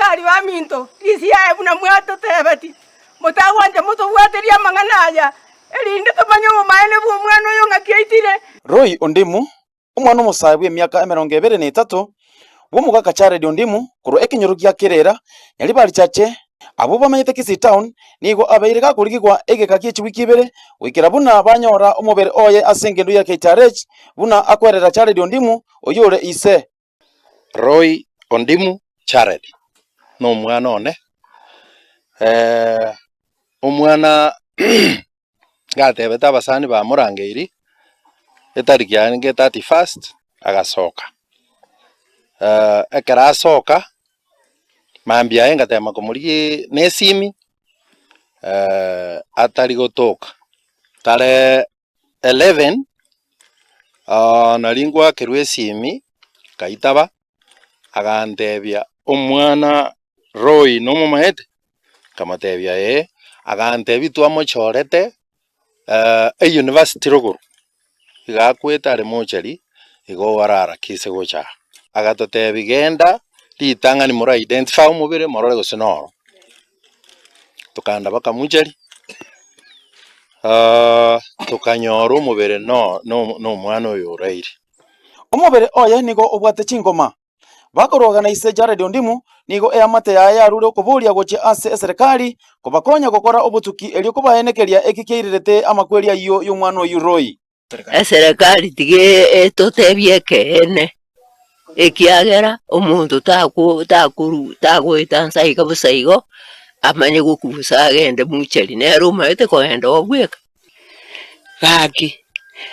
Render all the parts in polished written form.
Abasikari baminto, risiaye buna mwatotebeti, motagwancha motobwaterie amang'ana aya, erinde tomanye obomaene bw'omwana oyo ng'aki aitire. Roy Ondimu, omwana omosae bw'emiaka 23 bw'omogaka Jared Ondimu korwa ekenyoro gia Kerera, Nyaribari Chache, abwo bamenyete Kisii Town, nigo abeire gakorigigwa egeka gie chiwiki ibere goikera buna banyora omobere oye ase engendo ya KTRH buna akwerera Jared Ondimu oyore ise. Roy Ondimu Jared nomwana one, omwana gatebete abasani bamorangeiri etariki yarenge 31st agasoka. Ekero asoka, mambia aye ngatema komorigia na esimi atari gotoka, tarehe 11 nari ngwakerwa esimi nkaitaba, agantebia omwana Roy nomomaete? Nkamotebia ee, agantebia twamochorete eyunivasiti rogoro, iga akwete are mochari igo ararakise gocha aa. Agatotebia genda ritang'ani mora identify omobere morore gose noro. Tokagenda mpaka mochari, tokanyora omobere no- no- nomwana oyo oraire. Omobere oye nigo obwate chingoma. Bakorogana ise Jared Ondimu, nigo eamate yaye yarure okoboria gochia ase eserekari kobakonya gokora obotuki erio kobaenekeria eki kiairerete amakweri ayio y'omwana oyio Roy. Eserekari tiga etotebie ekeene, ekiagera omonto taku takoru tagoeta nsa iga bosa igo, amanye gokubusa agende mochari, nere omanyete kogenda oo bweka. Gaki,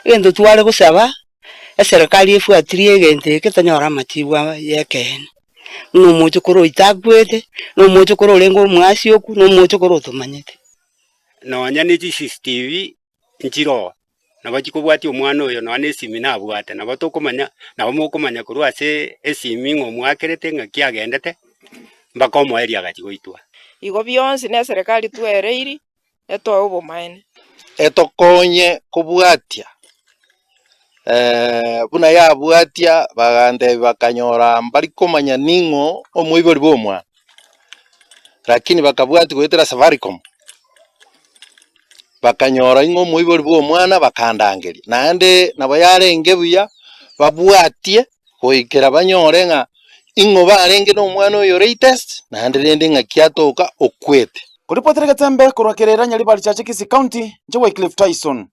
egento tware gosaba, eserekari efuatirie egento eke tonyore amachibu aya y'ekeene, buna omochokoro oito akwete, na omochokoro orenge omoasioku, na omochokoro otomanyete. Nonya ne chi-CCTV nchiroo, nabo chikobwatia omwana oyo nonya na esimi nabwate, nabo tokomanya nabo mokomanya korwa ase esimi ng'a omoakerete ng'aki agendete, mpaka omoerio agachia goitwa. Igo bionsi neserekari twereiri, etoe obomaene. Etokonye kobwatia buna yabwatia bagantebia bakanyora mbari komanya ning'o omoibori bw'omwana, lakini bakabwatia goetera Safaricom, bakanyora ing'o omoibori bw'omwana bakandangeria. Naende nabo yarenge buya babwatie goikera banyore ng'a ing'o barenge na omwana oyo latest, naende rende ng'aki atoka okwete. Koripotera egetembe korwa Kerera Nyaribari Chache Kisii County, inche Wycliffe Tyson.